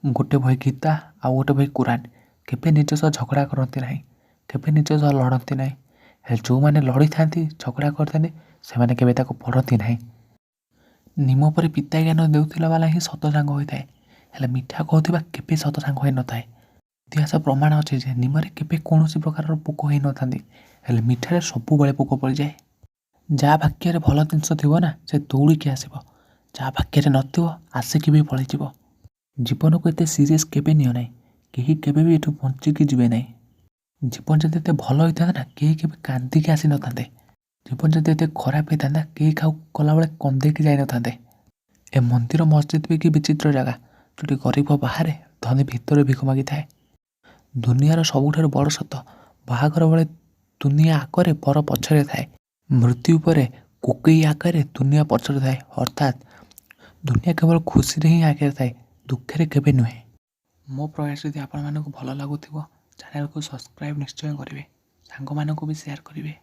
ଗୋଟେ ବହି ଗୀତା ଆଉ ଗୋଟେ ବହି କୁରାନ କେବେ ନିଜ ସହ ଝଗଡ଼ା କରନ୍ତି ନାହିଁ, କେବେ ନିଜ ସହ ଲଢ଼ନ୍ତି ନାହିଁ। ହେଲେ ଯେଉଁମାନେ ଲଢ଼ିଥାନ୍ତି, ଝଗଡ଼ା କରିଥାନ୍ତି, ସେମାନେ କେବେ ତାକୁ ପଢ଼ନ୍ତି ନାହିଁ। ନିମ ପରି ପିତା ଜ୍ଞାନ ଦେଉଥିଲା ବାଲା ହିଁ ସତ ସାଙ୍ଗ ହୋଇଥାଏ, ହେଲେ ମିଠା କହୁଥିବା କେବେ ସତ ସାଙ୍ଗ ହୋଇନଥାଏ। ଇତିହାସ ପ୍ରମାଣ ଅଛି ଯେ ନିମରେ କେବେ କୌଣସି ପ୍ରକାରର ପୋକ ହୋଇନଥାନ୍ତି, ହେଲେ ମିଠାରେ ସବୁବେଳେ ପୋକ ପଡ଼ିଯାଏ। ଯାହା ଭାଗ୍ୟରେ ଭଲ ଜିନିଷ ଥିବ ନା, ସେ ଦୌଡ଼ିକି ଆସିବ। ଯାହା ଭାଗ୍ୟରେ ନଥିବ, ଆସିକି ବି ପଳେଇଯିବ। ଜୀବନକୁ ଏତେ ସିରିୟସ୍ କେବେ ନିଅ ନାହିଁ। କେହି କେବେ ବି ଏଠୁ ବଞ୍ଚିକି ଯିବେ ନାହିଁ। ଜୀବନ ଯଦି ଏତେ ଭଲ ହୋଇଥାନ୍ତା ନା, କେହି କେବେ କାନ୍ଦିକି ଆସିନଥାନ୍ତେ। ଜୀବନ ଯଦି ଏତେ ଖରାପ ହେଇଥାନ୍ତା, କେହି କାହାକୁ ଗଲାବେଳେ କନ୍ଦେଇକି ଯାଇନଥାନ୍ତେ। ଏ ମନ୍ଦିର ମସଜିଦ୍ ବି କି ବିଚିତ୍ର ଜାଗା, ଯେଉଁଠି ଗରିବ ବାହାରେ, ଧନୀ ଭିତରେ ଭିକ ମାଗିଥାଏ। ଦୁନିଆର ସବୁଠାରୁ ବଡ଼ ସତ, ବାହାଘର ବେଳେ ଦୁନିଆ ଆଗରେ, ବର ପଛରେ ଥାଏ। ମୃତ୍ୟୁ ପରେ କୋକେଇ ଆଗରେ, ଦୁନିଆ ପଛରେ ଥାଏ। ଅର୍ଥାତ୍ ଦୁନିଆ କେବଳ ଖୁସିରେ ହିଁ ଆଗରେ ଥାଏ, ଦୁଃଖରେ କେବେ ନୁହେଁ। ମୋ ପ୍ରୟାସ ଯଦି ଆପଣମାନଙ୍କୁ ଭଲ ଲାଗୁଥିବ, ଚ୍ୟାନେଲକୁ ସବସ୍କ୍ରାଇବ୍ ନିଶ୍ଚୟ କରିବେ, ସାଙ୍ଗମାନଙ୍କୁ ବି ସେୟାର କରିବେ।